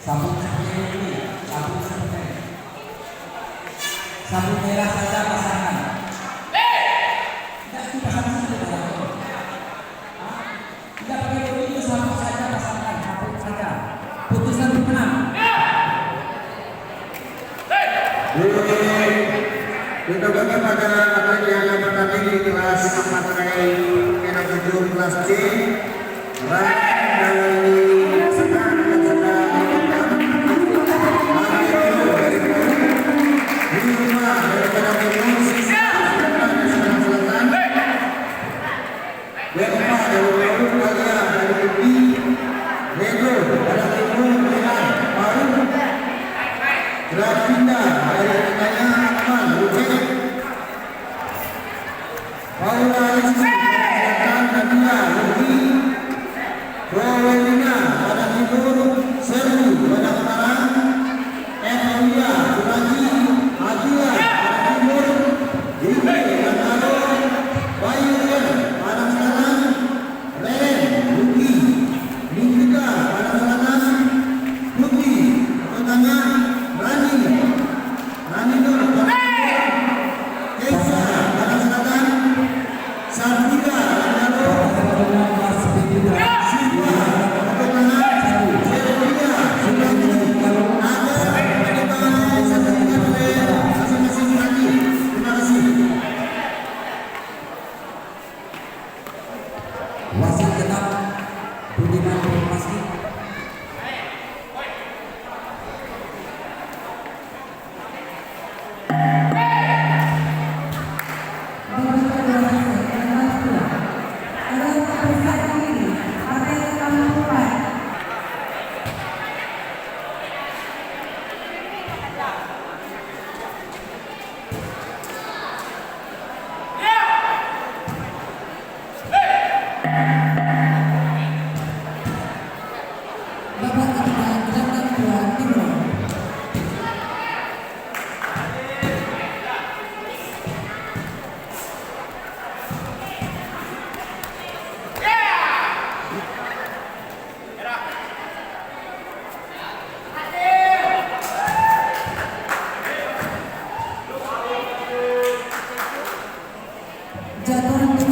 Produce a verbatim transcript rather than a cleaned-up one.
Sabun saketek dulu, sabun saketek. Sabun merah saja pasangkan. Indak, itu pasang saja barang tu. Hah? Indak pakai bodi, itu sabun saja pasangkan, sabun saja. Putusan pemenang. Oke. Untuk kami pada atlet yang akan bertanding di kelas empat A, kelas tujuh, kelas C. Paula Rizky, Nadia Lutfi, Rowelina, Padang Timur, Serbu, Padang Utara, Eva Aulia, Suragi, Adila, Padang Timur, Yuli, Padang Utara, Bayu Rian, Padang Selatan, Reren, Luki, Nikita, Padang Selatan, Putri, Kota Tangah, Rani, Rani Nur, Padang Timur, Keisha, Padang Selatan, Safira, Padang Timur, Siva, Kota Tangah, Sylvia, Sukabumi, Aga, Padang Timur, Safira, Safira, Safira. Terima kasih. Wasit tetap Budiman Purwamaski. Babak katiga, gerakan dua, timur. Jatuh untuk